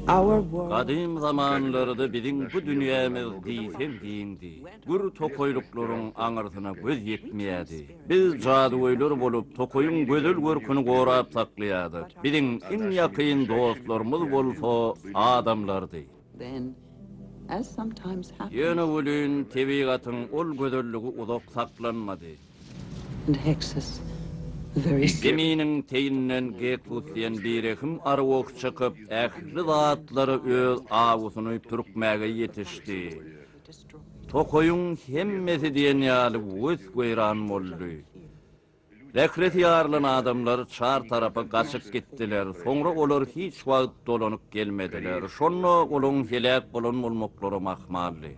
Gadym zamanlarda biziň bu dünýämiz diýseň giňdi. Gür tokaýlyklaryň aňyrsyna göz ýetmeýärdi. Biz jadygöýler bolup, tokaýyň gözel görküni gorap saklaýardyk. Biziň iň ýakyn dostlarymyz bolsa adamlardy. Ýöne welin tebigatyň ol gözelligi uzak saklanmady. Zeminiň teýinden Geksus diýen birehim arwah çykyp, ähli zatlara öz awusyny pürkmäge ýetişdi. Tokaýyň hemmesi diýen ýaly wes-weýran boldy. Zähresi ýarylan adamlar çar tarapa gaçyp gitdiler, soňra olar hiç wagt dolanyp gelmediler. Şonda olaň heläk bolan bolmaklaram ahmaldy.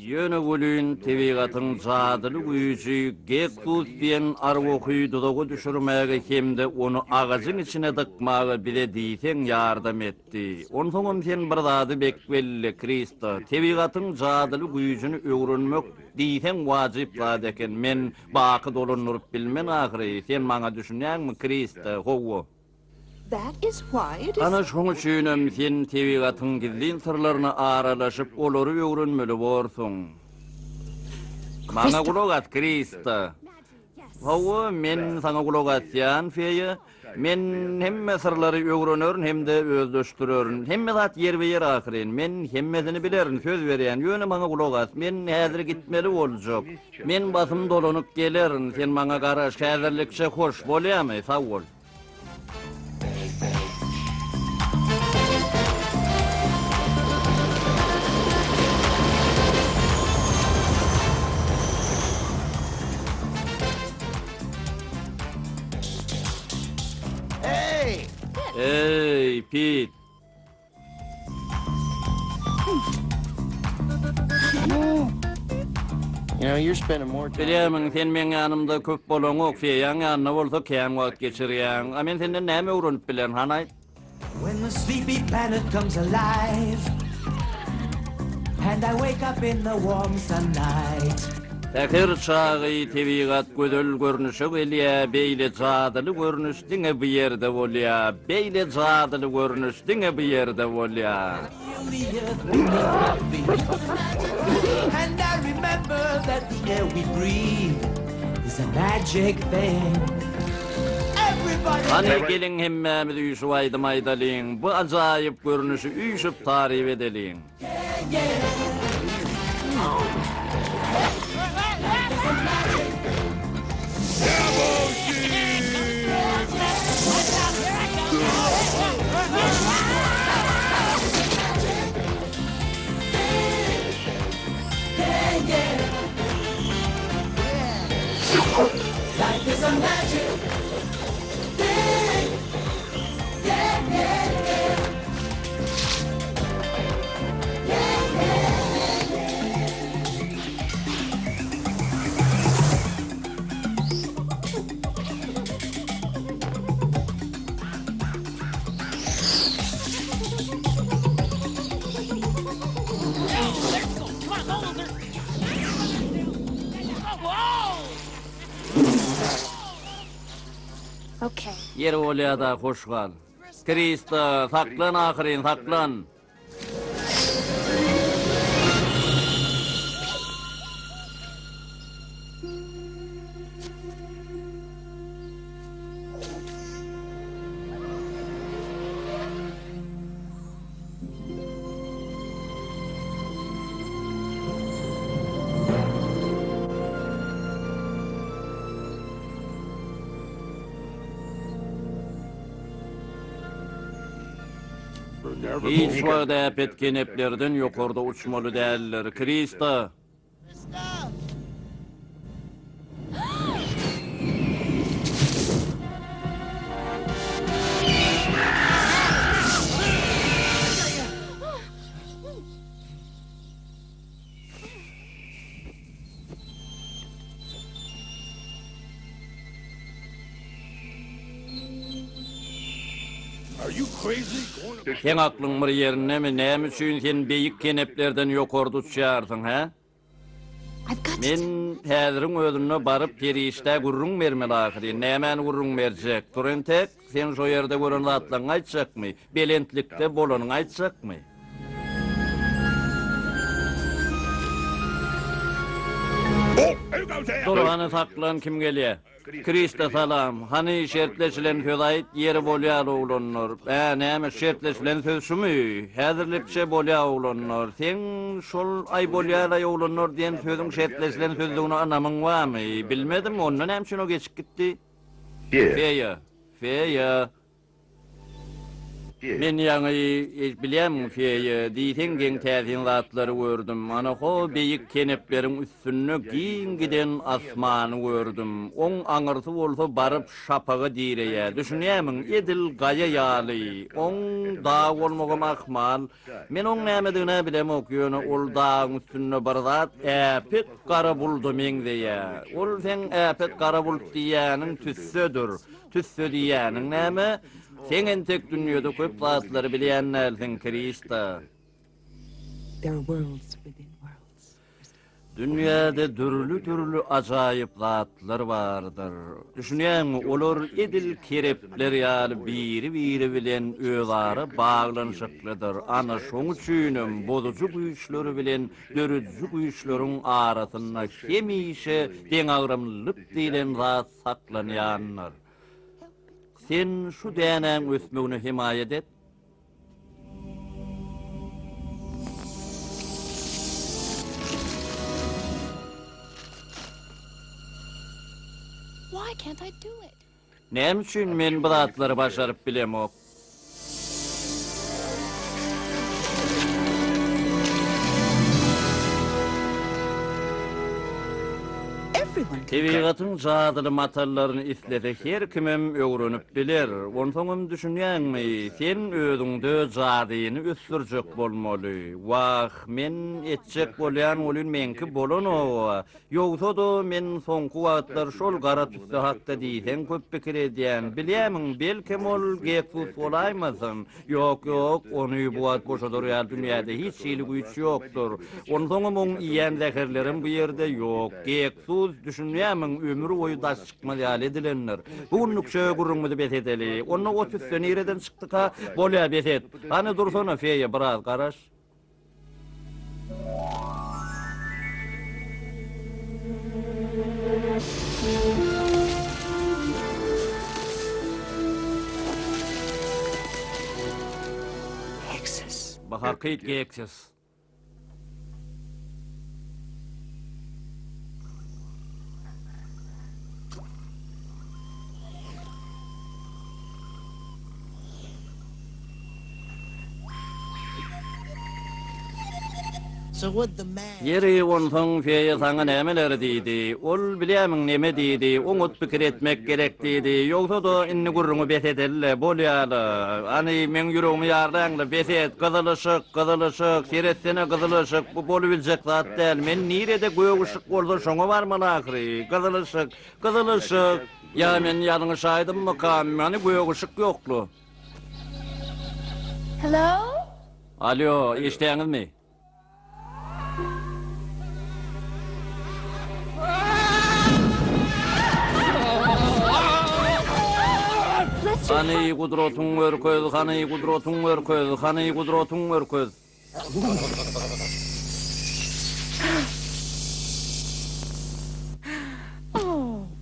Ýöne welin tebigatyň jadyly güýji Geksus diýen arwahy duzaga düşürmäge hem-de ony agajyň içine dykmaga bize diýseň ýardam etdi. Onsoňam sen bir zady bek belle, Krista, tebigatyň jadyly güýjüni öwrenmek diýseň wajyp zat eken. Men Baky dolandyryp bilmen ahyry, sen maňa düşünýäňmi, Krista? Hawa. Ana şoň üçinem sen tebigatyň gizlin syrlaryna aralaşyp, olary öwrenmeli borsuň. Maňa gulak as, Krista. Hawa, men saňa gulak asýan, feýa. Men hemme syrlary öwrenerin hem-de özleşdirerin. Hemme zat ýerbe-ýer ahyryn. Men hemmesini bilerin, söz berýän. Ýöne maňa gulak as, men häzir gitmeli boljak. Men basym dolanyp gelerin, sen maňa garaş, häzirlikçe hoş, bolýamy? Sag bol. Eý, Pit! Bilýärmiň, sen meň ýanymda köp bolaňok, feýaň ýanynda bolsa kän wagt geçirýäň. A men senden näme öwrenip bilerin, hany aýt? When the sleepy planet comes alive And I wake up in the warm sunlight Säher çagy tebigat gözel görnüşe gelýär, beýle jadyly görnüş diňe bu ýerde bolýar, beýle jadyly görnüş diňe bu ýerde bolýar. Feel the earth beneath my feet And I remember that the air we breathe Is a magic thing Everybody Hany geliň hemmämiz üýşüp aýdym aýdalyň, bu ajaýyp görnüşi üýşüp taryp edeliň. Ýeri bolýa-da, hoş gal. Krista, saklan ahyryn, saklan! Hiç wagt äpet keneplerden ýokarda uçmaly däldir. Krista! Seň aklyň bir ýerindemi? Näme üçin sen beýik keneplerden ýokarda uçýarsyň, hä? Men häziriň özünde baryp perişdä gürrüň bermeli ahyryn. Nämäni gürrüň berjek? Dur entek, sen şo ýerde gören zatlaryňy aýtjakmy? Belentlikde bolanyňy aýtjakmy? Dur hany saklan kim gelýä? Krista salam. Hany şertleşilen söz aýt, ýeri bolýar oglanlar. Ä näme şertleşilen söz şumy? Häzirlikçe bolýar oglanlar. Seň şol aý bolýar-aý oglanlar diýen sözüň şertleşilen sözdügine ynamyň barmy? Bilmedim, onda näme üçin o geçip gitdi? Feýa. Feýa. Men ýaňy, bilýärmiň, feýa, diýseň geň täsin zatlary gördüm. Ana ho beýik kenepleriň üstünde giň giden asmany gördüm. Oň aňyrsy bolsa baryp şapaga direýär. Düşünýärmiň, edil gaýa ýaly. Oň dag bolmagam ahmal. Men oň nämedigin-ä bilemok, ýöne ol dagyň üstünde bir zat äpet gara bulda meňzeýär. Ol seň äpet gara bulut diýýäniň tüssedir. Tüsse diýýäniň näme? Seň entek dünýede köp zatlary bilýän dälsiň, Krista. Dünýäde dürli-dürli ajaýyp zatlar bardyr. Düşünýäňmi, olar edil kerepler ýaly biri-biri bilen özara baglanyşyklydyr. Ana, şoň üçinem bozujy güýçleri bilen dörediji güýçleriň arasynda hemişe deňagramlylyk diýlen zat saklanýandyr. Sen şu dänäň ösmegine hemaýat et. Näme üçin men bu zatlary başaryp bilemok? Tebigatyň jadyly matallaryny islese her kimem öwrenip biler. Onsoňam düşünýäňmi, sen özüňde jadyny ösdürjek bolmaly. Wah, men etjek bolýan welin meňki bolanok-a. Ýogsa-da, men soňky wagtlar şol gara tüsse hakda diýseň köp pikir edýän. Bilýämiň, belkem ol Geksus bolaýmasyn? Ýok, ýok, ony bu wagt boşadar ýaly dünýäde hiç hili güýç ýokdur. Onsoňam oň iýen zäherlerem bu ýerde ýok. Geksus, düşünýämiň, ömür boýy daş çykmaz ýaly edilendir. Bu günlükçe gürrüňimizi bes edeli. Onda o tüsse nireden çykdyka? Bolýa, bes et. Hany dursana, feýa, biraz garaş. Bu hakyt Geksis. Ýeri, onsoň feýa saňa nämeler diýdi? Ol, bilýärmiň, neme diýdi, oňat pikir etmek gerek diýdi. Ýogsa-da, indi gürrüňi bes edeli-le, bolýa-la. Hany, meň ýüregimi ýarlaň-la, bes et, gyzyl yşyk, gyzyl yşyk, seretsene, gyzyl yşyk, bu bolubiljek zat däl. Men nirede gök yşyk bolsa, şoňa barmaly ahyry. Gyzyl yşyk, gyzyl yşyk. Ýa men ýalňyşaýdymmykam, hany gök yşyk ýokla. Hello? Alýo, eşidýäňizmi? Hany gudratyň görkez, hany gudratyň görkez, hany gudratyň görkez.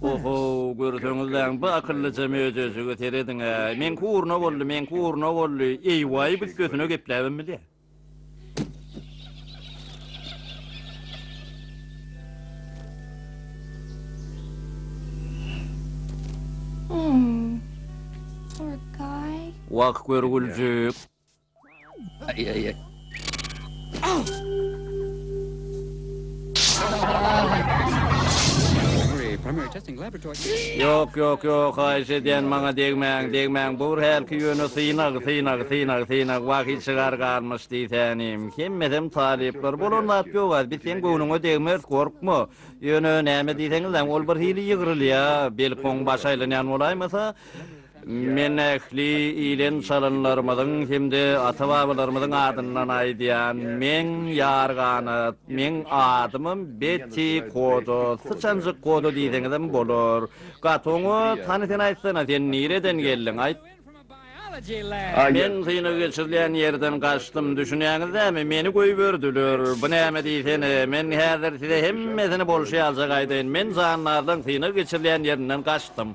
Ohow, görseňizläň, bu akyllyja möjejige serediň-ä. Meňki ugruna boldy, meňki ugruna boldy. Eý-waý, bu sesine gepläbem bilýär. Wah, görgüljik. Ýok, ýok, ýok, haýyş edýän, maňa degmäň, degmäň, bu bir hälki ýöne synag, synag, synag, synag, wahyý çygar galmyş diýsänim. Hemmesem talyplar, bolan zat ýok, az, biz seň göwnüňe degmeris, gorkma. Ýöne näme diýseňizem, ol bir hili ýygrylýa, belki oň başy aýlanýan bolaýmasa. Men ähli ilen-çalanlarymyzyň hem-de ata-babalarymyzyň adyndan aýdýan, meň ýarganat, meň adymam Betti Koda, syçanjyk Koda diýseňizem bolar. Gaty oňat, hany sen aýtsana, sen nireden geldiň, aýt? Men synag geçirilýän ýerden gaçdym, düşünýäňiz dämi, meni goýberdiler. Bu näme diýsene, men häzir size hemmesini bolşy ýaljak aýdaýyn, men jandarlaryň synag geçirilýän ýerinden gaçdym.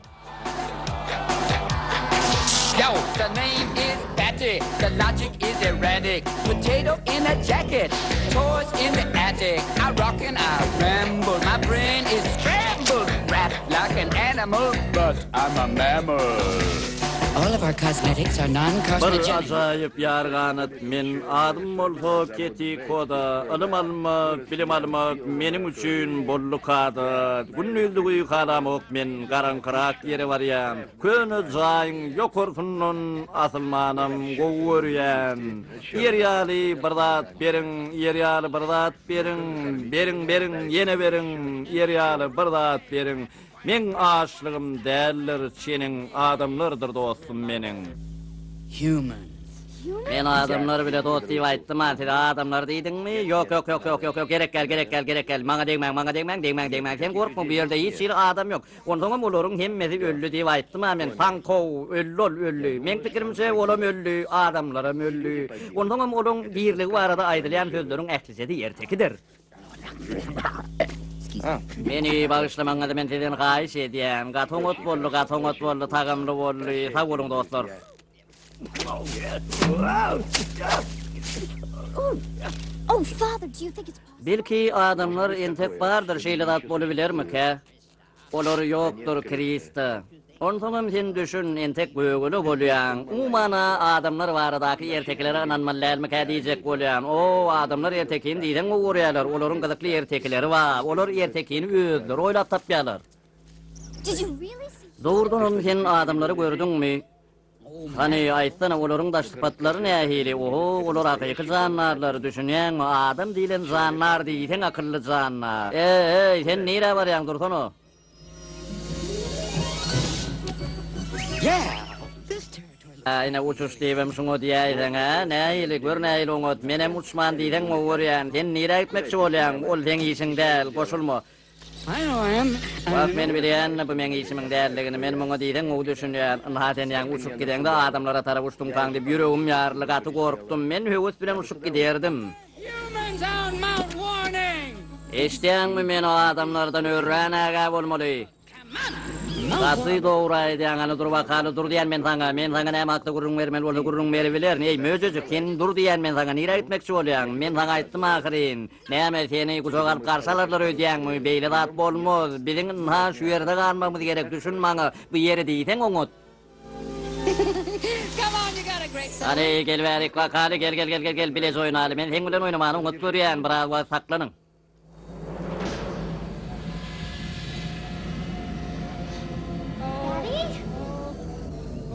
Bir ajaýyp ýarganat men, adym bolsa Keti Koda, ylym almak, bilim almak meniň üçin boldy kada. Gündizligi halamok men, garaňkyrak ýere barýan, köne jaýyň ýokarsyndan asylmanam gowy görýän. Iýer ýaly bir zat beriň, iýer ýaly bir zat beriň, beriň, beriň, ýene beriň, iýer ýaly bir zat beriň. Meň açlygym däldir çeniň adamlardyr dostum meniň. Humans. Men adamlar bile dost diýip aýtdym-a size adamlar diýdiňmi? Ýok ýok ýok ýok ýok ýok gerek däl gerek däl gerek däl maňa degmäň maňa degmäň degmäň degmäň sen gorkma bu ýerde hiç hili adam ýok onsoňam olaryň hemmesi öldi diýip aýtdym-a men Pankow öldi ol öldi meň pikirimçe olam öldi adamlaram öldi onsoňam olaň diriligi barada aýdylýan sözleriň ählisesi ertekidir. Meni bagyşlamagyňyzy men sizden haýyş edýän. Gaty oňat boldy, gaty oňat boldy, tagamly boldy. Sag boluň dostlar. Belki adamlar entek bardyr şeýle zat bolubilermikä? Olar ýokdur, Krista. Onsoňam sen düşün, entek gögele bolýaň. Umuman-a, adamlar baradaky ertekilere ynanmaly dälmikä diýjek bolýan. O, adamlar ertekini diýseň gowy görýärler, olaryň gyzykly ertekileri bar. Olar ertekini özleri oýlap tapýarlar. Dogrudanam sen adamlary gördüňmi? Hany, aýtsana, olaryň daş sypatlary nähili? Oho, olar hakyky jandarlar, düşünýäňmi? Adam diýlen jandar diýseň akylly jandar. E-eý, sen nirä barýaň, dursana! Hä, ine, uçuş diýibem şuňa diýäýseň-ä? Nähili, gör nähili oňat, menem uçman diýseň gowy görýän. Sen nirä gitmekçi bolýaň? Ol seň işiň däl, goşulma. Wah, men bilýän-le bu meň işimiň däldigini, men muňa diýseň gowy düşünýän. Ynha, sen ýaňy uçup gideňde adamlara tarap uçduňkaň diýip ýüregim ýaryldy, gaty gorkdum. Men höwes bilen uçup giderdim. Eşidýäňmi, men o adamlardan örän ägä bolmaly. Gaty dogry aýdýaň, hany dur bakaly, dur diýýän men saňa, men saňa näme hakda gürrüň bermeli bolsa gürrüň beribilerin, eý, möjejik, sen dur diýýän men saňa, nirä gitmekçi bolýaň, men saňa aýtdym ahyryn, näme, seni gujak alyp garşy alarlar öýdýäňmi, beýle zat bolmaz, biziň ynha şu ýerde galmagymyz gerek, düşün maňa, bu ýeri diýseň oňat. Hany, gel bärik bakaly, gel, gel, gel, gel, gel, bileje oýnaly, men seň bilen oýnamany oňat görýän, biraz wagt saklanyň.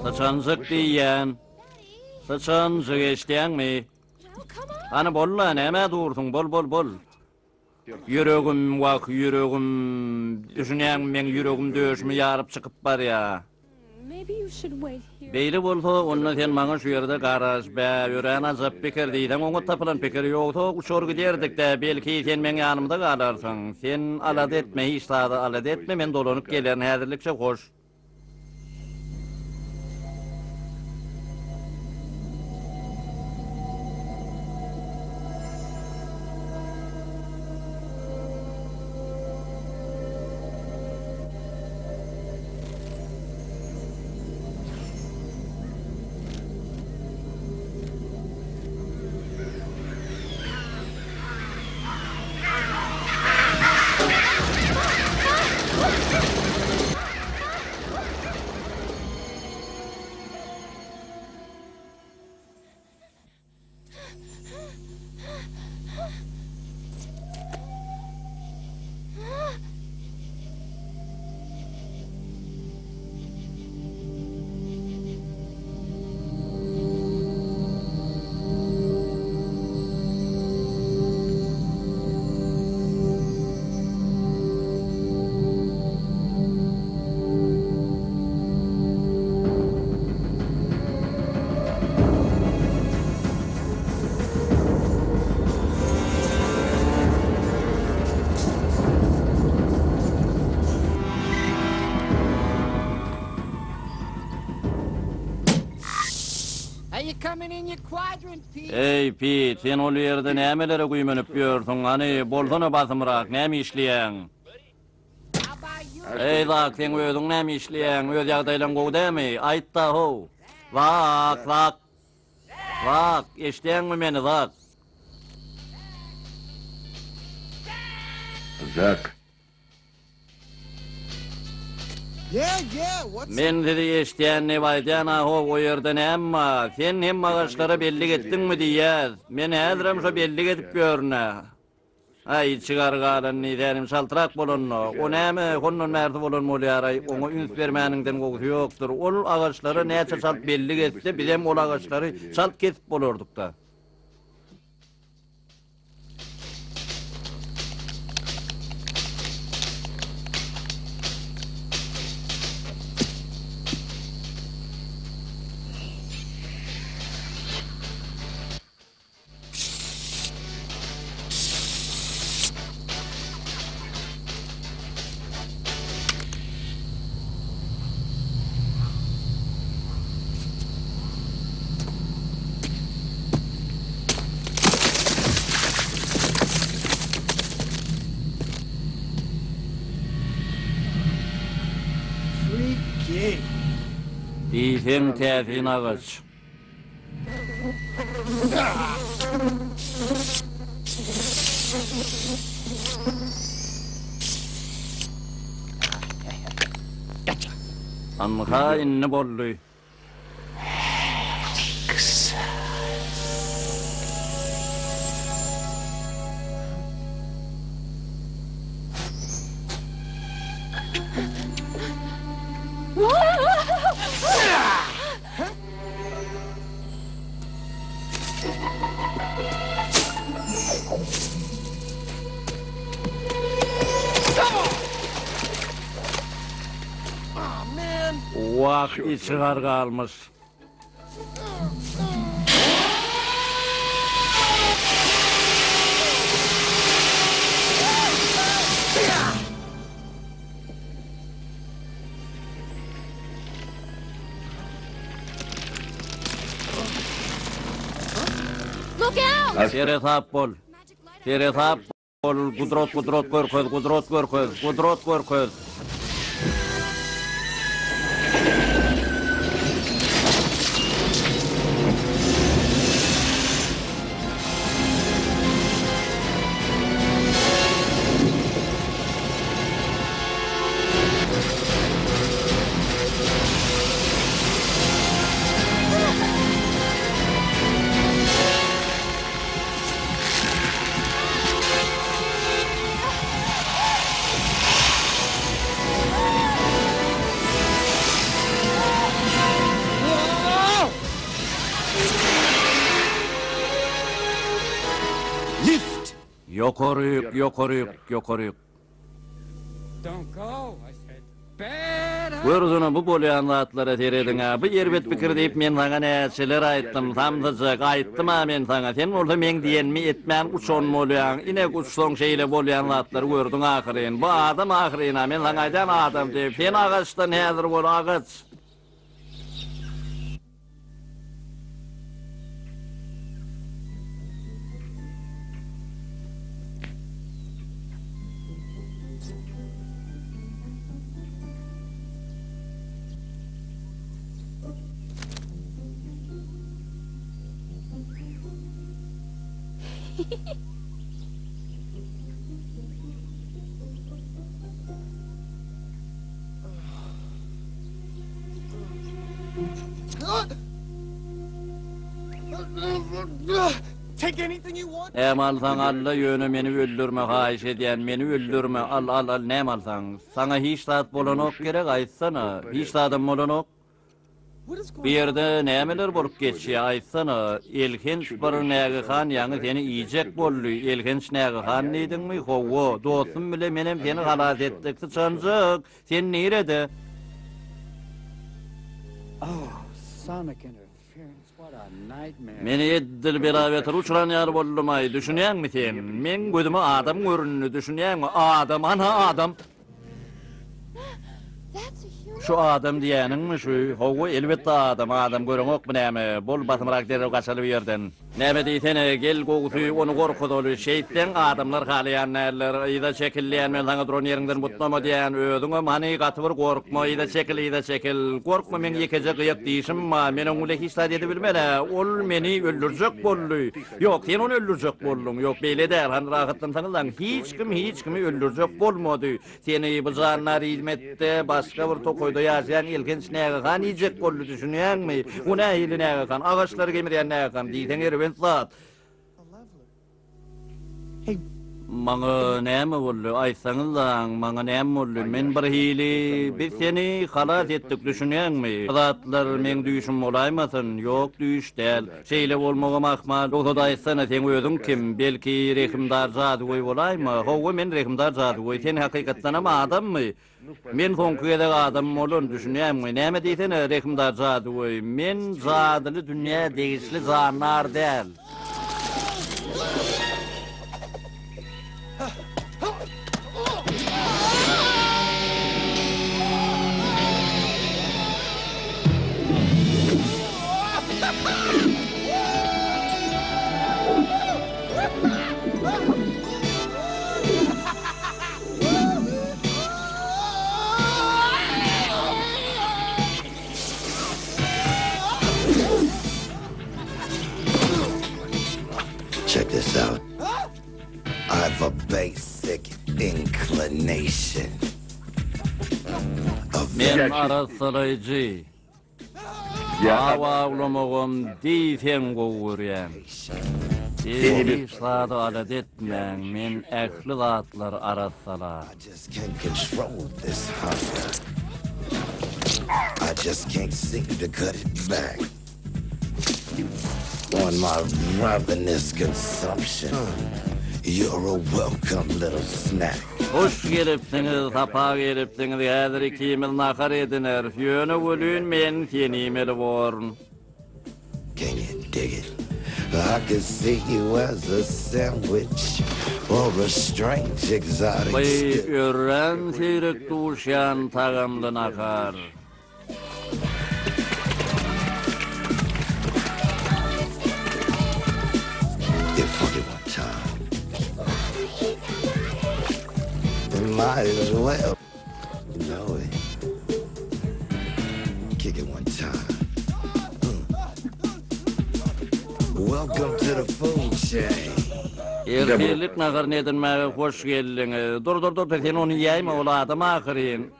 Syçanjyk diýýän. Syçanjyk eşidýäňmi? Hany bol-la, nämä dursuň, bol, bol, bol. Ýüregim, wah, ýüregim, düşünýäňmi, meň ýüregim döşümi ýaryp çykyp barýa. Beýle bolsa, onda sen maňa şu ýerde garaş. Bä, örän ajap pikir, diýseň oňat tapylan pikir. Ýogsa, uçar giderdik-dä, belki, sen meň ýanymda galarsyň. Sen alada etme, hiç zady alada etme, men dolanyp gelerin. Häzirlikçe hoş. Eý, Pit, sen ol ýerde nämelere güýmenip ýörsüň? Hany, bolsana basymrak, näme işleýäň? Eý, Zak, seň özüň näme işleýäň? Öz ýagdaýlaň gowy dälmi? Aýt-da, how! Zak, Zak! Zak, eşidýäňmi meni, Zak? Zak! Men sizi eşidýän diýip aýdýan-a, how, o ýerde näme bar? Sen hem agaçlara bellik etdiňmi diýýäs. Men häzirem şo bellik edip ýörün-ä. Aý, çygar galan diýsänim çaltrak bolanda. O näme, hondan bärsi bolan bolýar-aý, oňa üns bermäniňden gowusy ýokdur. Ol agaçlara näçe çalt bellik etse, bizem ol agaçlary çalt kesip bolardyk-da. Diýseň täsin agaç. Anha indi boldy. Wah, içi gar galmyş. Seresap bol. Seresap bol. Gudrat gudrat görkez, gudrat görkez, gudrat görkez. Ýokaryk, ýokaryk, ýokaryk. Görsene bu bolýan zatlara serediň-ä, bu erbet pikir diýip men saňa näçeler aýtdym, samsyjak, aýtdym-a men saňa, sen bolsa meň diýenimi etmän uçan bolýaň, ine uçsaň şeýle bolýan zatlary gördüň ahyryn, bu adam ahyryn-a, men saňa aýdýan adam diýip, sen agaçdan häzir bol agaç. Näme alsaň al-da, ýöne meni öldürme, haýyş edýän, meni öldürme, al, al, al, näme alsaň. Saňa hiç zat bolanok gerek, aýtsana, hiç zadam bolanok. Bu ýerde nämeler bolup geçýär, aýtsana, elhenç bir nägehan ýaňy seni iýjek boldy, elhenç nägehan diýdiňmi, hawa, dostum bile menem seni halas etdik, syçanjyk, Sen nirede? Meni edil bela-beter uçuran ýaly boldum-aý, düşünýäňmi sen? Meň gözüme adam göründi, düşünýäňmi? Adam, anha adam! Şu adam diýýäniňmi şu? Hawa, elbetde adam, adam göreňokmy näme? Bol, basymrak derrew gaçaly bu ýerden. Näme diýsene, gel gowusy ony gorkuzaly, şeýtseň adamlar halaýan däldir. Yza çekil diýýän men saňa duran ýeriňden butnama diýýän, özüňem hany gaty bir gorkma, yza çekil, yza çekil. Gorkma meň ýekeje gyýak dişim bar, men oň bile hiç zat edibilmen-ä, ol meni öldürjek boldy. Ýok, sen ony öldürjek bolduň. Ýok, beýle däl, hany rahatlansaňyzlaň, hiç kim hiç kimi öldürjek bolmady. Seni bu jandar iýmedi-de, başga bir tokaýda ýaşaýan elhenç nägehan iýjek boldy, düşünýäňmi? O nähili nägehan? Agaçlary gemirýän nägehan diýseň erbet zat. Maňa näme boldy? Aýtsaňyzlaň, maňa näme boldy? Men birhili, biz seni halas etdik, düşünýäňmi? Bu zatlar meň düýşüm bolaýmasyn? Ýok, düýş däl. Şeýle bolmagam ahmal. Ýogsa-da aýtsana, seň özüň kim? Belki, rehimdar jadygöý bolaýma? Hawa, men rehimdar jadygöý. Sen hakykatdanam adammy? Men soňky gezek adam bolan, düşünýäňmi? Näme diýsene, rehimdar jadygöý, men jadyly dünýä degişli jandar däl. Check this out. I've a basic inclination. Men arassalaýjy. Aw awlamagam diýseň gowy görýän. Siz hiç zady alada etmäň, men ähli zatlary arassalar. On my ravenous consumption You're a welcome little snack. Hoş gelipsiňiz, sapa gelipsiňiz, häzir ikimiz nahar edineris, ýöne welin men seni iýmeli borun. Can you dig it? I can see you as a sandwich or a strange exotic Bu stew. örän seýrek duşýan tagamly nahar. Ertirlik naharyny edinmäge hoş geldiňiz. Dur, dur, dur, sen ony iýäýme, ol adam ahyryn.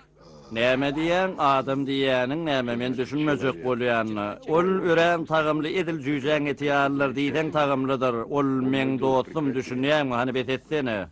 Näme diýýäň, adam diýýäniň näme, men düşünmejek bolýan-da. Ol örän tagamly, edil jüýjäň eti ýalydyr, diýseň tagamlydyr. Ol meň dostum, düşünýäňmi, hany bes etsene.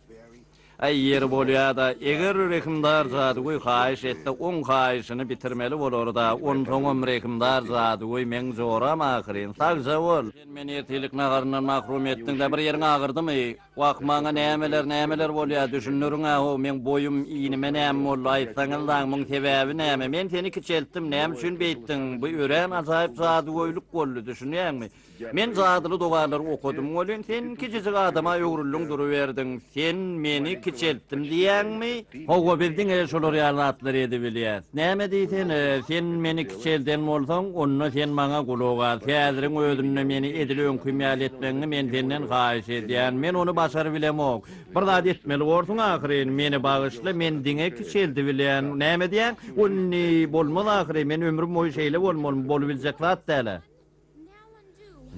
Aý, ýeri bolýa-da, eger rehimdar jadygöý haýyş etse, oň haýyşyny bitirmeli bolar-da, onsoňam rehimdar jadygöý meň joram ahyryn. Sagja bol! Sen meni ertirlik naharyndan mahrum etdiň-dä, bir ýeriň agyrdymy? Wah, maňa nämeler, nämeler bolýar, düşündiriň-ä how, meň boýum inime näme boldy, aýtsaňyzlaň, muň sebäbi näme? Men seni kiçeltdim, näme üçin beýtdiň? Bu örän ajaýyp jadygöýlük boldy, düşünýäňmi? Men jadyly dogalary okadym welin, sen kiçijik adama öwrüldiň duruberdiň. Sen meni kiçeltdim diýýäňmi? Hawa, biz diňe şolar ýaly zatlary edibilýäs. Näme diýsene, sen meni kiçelden bolsaň, onda sen maňa gulak as. Häziriň özünde meni edil öňkim ýaly etmegiňi men senden haýyş edýän. Men ony başarybilemok. Bir zat etmeli borsuň ahyryn. Meni bagyşla, men diňe kiçeldibilýän. Näme diýýäň? O indi bolmaz ahyryn. Men ömrüm boýy şeýle bolmalymy? Bolubiljek zat däl-ä.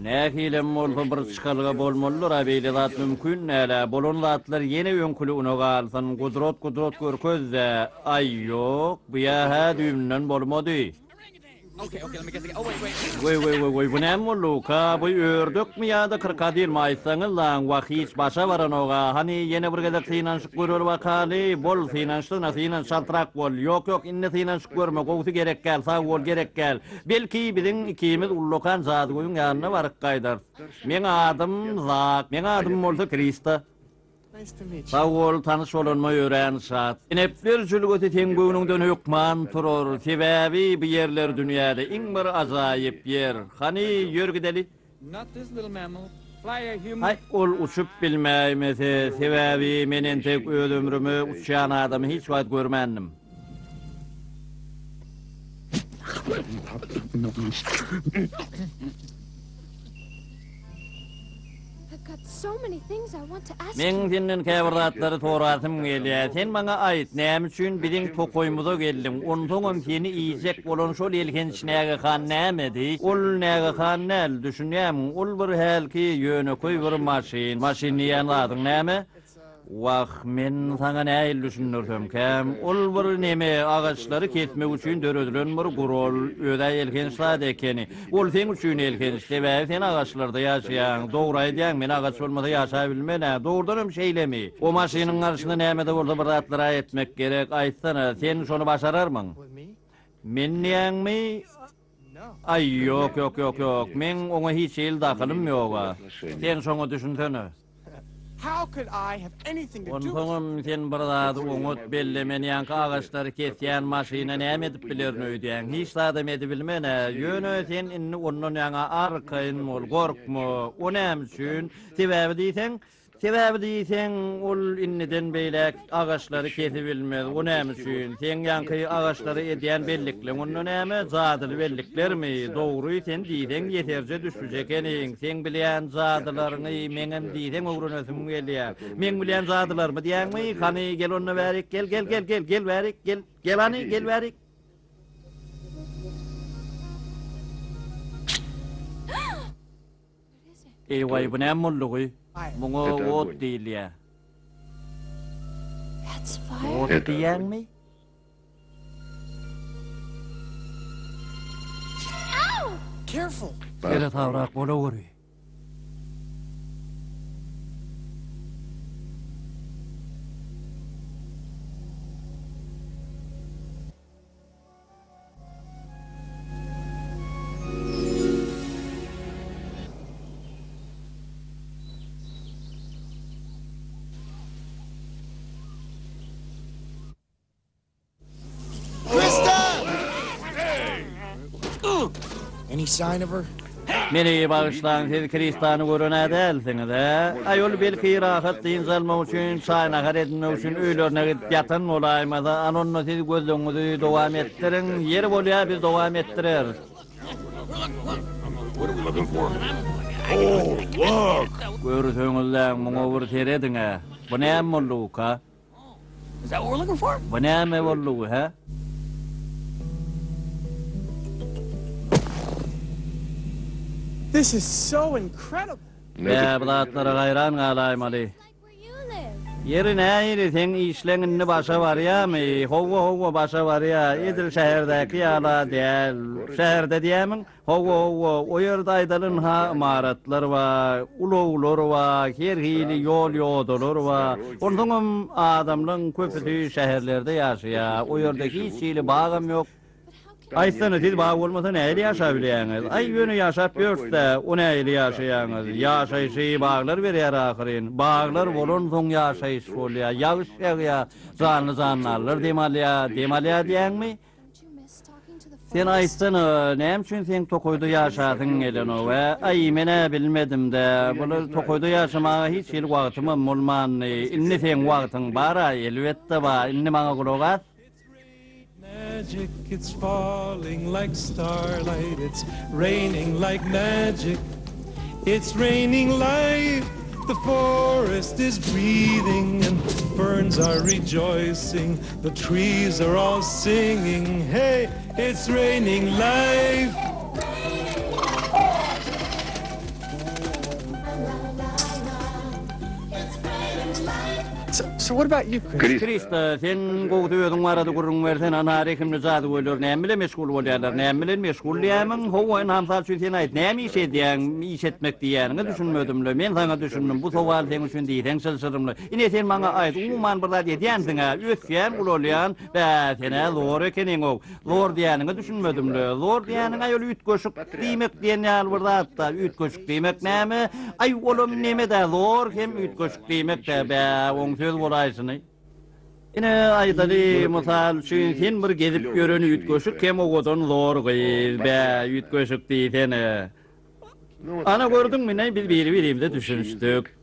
Nähilem bolsa bir çykalga bolmalydyr-a, beýle zat mümkin däl-ä. Bolan zatlar ýene öňküligine galsyn. Gudrat, gudrat görkez-dä. Aý, ýok, bu-ýa-hä düýbünden bolmady. Weý, weý, weý, weý, bu näme bolduka? Bu ördekmi ýa-da krokodilmi, aýtsaňyzlaň, wah, hiç başa baranok-a. Hany, ýene bir gezek synanyşyp göreli bakaly. Bol, synanyşdygyna synanyş, çaltrak bol. Ýok, ýok, indi synanyşyp görme, gowusy gerek däl, sag bol, gerek däl. Belki, biziň ikimiz ullakan jadygöýüň ýanyna baryp gaýdarys. Meň adym Zak, meň adym bolsa Krista. Sag bol, tanyş bolanyma örän şat. Kenepler jülgesi seň göwnüňden hökman turar, sebäbi bu ýerler dünýäde iň bir ajaýyp ýer. Hany, ýör gideli. Haý, ol uçup bilmäýmese, sebäbi men entek öz ömrüme uçýan adamy hiç wagt görmändim. Meň senden käbir zatlary sorasym gelýär. Sen maňa aýt, näme üçin biziň tokaýymyza geldiň? Onsoňam seni iýjek bolan şol elhenç nägehan nämedi? Ol nägehan däl, düşünýärmiň? Ol bir hälki ýönekeý bir maşyn. Maşyn diýýän zadyň näme? Wah, men saňa nähili düşündirsemkäm? Ol bir neme, agaçlary kesmek üçin döredilen bir gural. Öz-ä elhenç zat ekeni. Ol seň üçin elhenç, sebäbi sen agaçlarda ýaşaýaň. Dogry aýdýaň, men agaç bolmasa ýaşabilmen-ä. Dogrudanam şeýlemi? O maşynyň garşysyna näme-de bolsa bir zatlar-a etmek gerek. Aýtsana, sen şony başararmyň? Men diýýäňmi? Aý, ýok, ýok, ýok, ýok. Meň oňa hiç hili dahylym ýog-a. Sen şoňa düşünsene. Onsoňam sen bir zady oňat belle, men ýaňky agaçlary kesýän maşyna näme edip bilerin öýdýäň? Hiç zadam edibilmen-ä. Ýöne sen indi ondan ýaňa arkaýyn bol, gorkma. O näme üçin? Sebäbi diýseň, Sebäbi diýseň, ol indiden beýläk agaçlary kesibilmez. O näme üçin? Seň ýaňky agaçlara edýän bellikleň onda näme, jadyly belliklermi? Dogry, sen diýseň ýeserje düşbüje ekeniň. Seň bilýän jadylaryňy meňem diýseň öwrenesim gelýär. Meň bilýän jadylarymy diýýäňmi? Hany, gel onda bärik, gel, gel, gel, gel, gel bärik, gel, gel hany, gel bärik. Eý-waý, bu näme boldugy? Muňa ot diýilýär. Ot diýýäňmi? Seresabrak bolaweri. Any sign of her? Meni bagyşlaň, siz Kristany gören-ä dälsiňiz-ä? Aý, ol belki rahat dynç almak üçin, çaý-nahar edinmek üçin öýlerine gidip ýatan bolaýmasa, ana onda siz gözlegiňizi dowam etdiriň, ýeri bolýa, biz dowam etdireris. Görseňizläň, muňa bir serediň-ä! Bu näme boldugyka? Bu näme boldugy, hä? This is so incredible. Bä, bu zatlara haýran galaýmaly. Ýeri nähili, seň işleň indi başa barýamy? Howwa, howwa, başa barýa. Edil şäherdäki ýala däl. Şäherde diýýämiň? Hawa, hawa, o ýerde aýdaly ynha ymaratlar bar, ulaglar bar, her hili ýol-ýodalar bar. Onsoňam adamlaň köpüsi şäherlerde ýaşaýar. O ýerde hiç hili bagam ýok. Aýtsana, siz bag bolmasa nähili ýaşabilýäňiz? Aý, ýöne ýaşap ýörüs-dä, o nähili ýaşaýaňyz? Ýaşaýşy baglar berýär ahyryn. Baglar bolansoň ýaşaýyş bolýar, ýagyş ýagýar, janly-jandarlar dem alýar. Dem alýar diýýäňmi? Sen aýtsana, näme üçin seň tokaýda ýaşasyň gelenok, ä? Aý, men-ä bilmedim-dä. Bular tokaýda ýaşamaga hiç hili wagtymam bolmandy. Indi seň wagtyň bar-a, elbetde bar. Indi maňa gulak as. It's raining life, the forest is breathing and ferns are rejoicing, the trees are all singing, hey, it's raining life. So what about you, Chris? Krista, sen gowusy özüň barada gürrüň bersene, ana rehimli jadygöýler näme bilen meşgul bolýarlar, näme bilen meşgul diýýämiň? Hawa, ynha mysal üçin sen aýt, näme iş edýäň, iş etmek diýýäniňe düşünmedim-le, men saňa düşündim, bu sowal seň üçin diýseň çylşyrymly. Ine sen maňa aýt, umuman bir zat edýänsiň-ä, ösýän, ulalýan, bä, sen-ä zor ekeniň-ow. Zor diýýäniňe düşünmedim-le, zor diýýäniň aý ol üýtgeşik diýmek diýen ýaly bir zat-da, üýtgeşik diýmek näme? Aý olam neme-dä, zor hem üýtgeşik diýmek-dä, bä, oň söz bolaýşyny. Ine, aýdaly, mysal üçin, sen bir gezip ýören üýtgeşik hem owadan zor gyz, bä, üýtgeşik diýsene. Ana, gördüňmi, ine, biz biri-birimize düşünişdik.